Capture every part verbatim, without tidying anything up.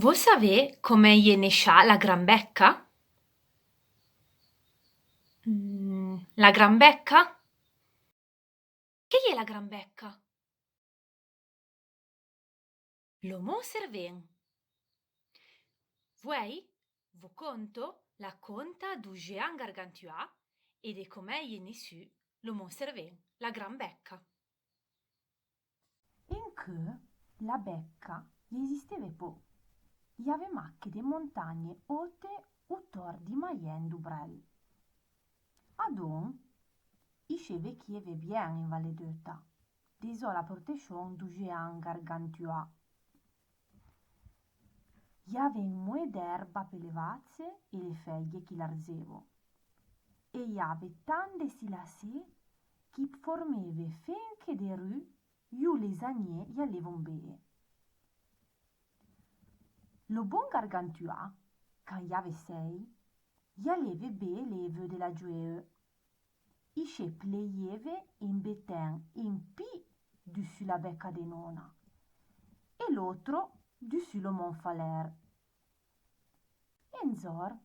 Vo savé comèn i é nèchà la Gran Bècca? Mm, la Gran Bècca? Qué i é la Gran Bècca? Lo Mont Cervin. Vouèi, vo conto la conta dou géan Gargantua é de comèn i é nèissù lo Mont Cervin, la Gran Bècca. Enqueu la Bècca i existéve po. I ave maque de montagne ote outor di Maièn dou Brel. Adon, i che vecchiéve bien in Valle d'Euta, dezò la protechon dou géan Gargantua. I ave in moué d'erba pe le vatse é le fèye qui l'arzévo. É i ave tan de silassé qui forméve fenque de ru iù le zagnè i alévon bèe. Lo bon Gargantua, can i ave sèi, i aléve bèe le veu de la Djouéu. I che pleiéve in betèn in pi dusù la Bècca de Nona é l'otro dusù lo Mont Falèr. Enzor,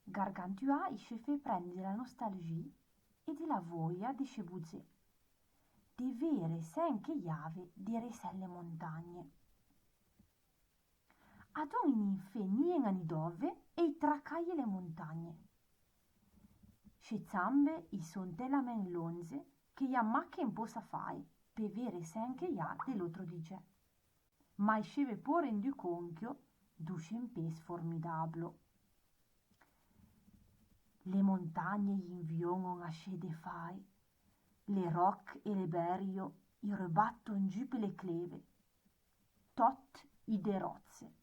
Gargantua i che fé prende de la nostalgie é de la voia de che bouzé, de vére sen que i ave deré se le montagne. Adon i n'in fé ni ena ni dove é i tracaye le montagne. Che zambe i son telamen lonze que i a maque in posa fae pe vére sen que i a de l'otro di djè. Ma i che vé po rendu conto dou che impés formidablo. Le montagne i invionon a che de fae, le roc é le berio i rebaton djù pe le cléve, tot i derotse.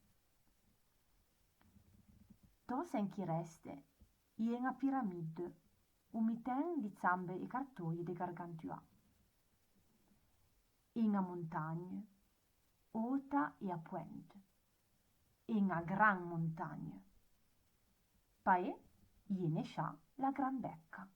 To sen qui reste i ena piramide, ou miten di zambe é cartoye de Gargantua. Ena montagne, ota é a pouente, ena gran montagne. Paé i é nèchà la Gran Bècca.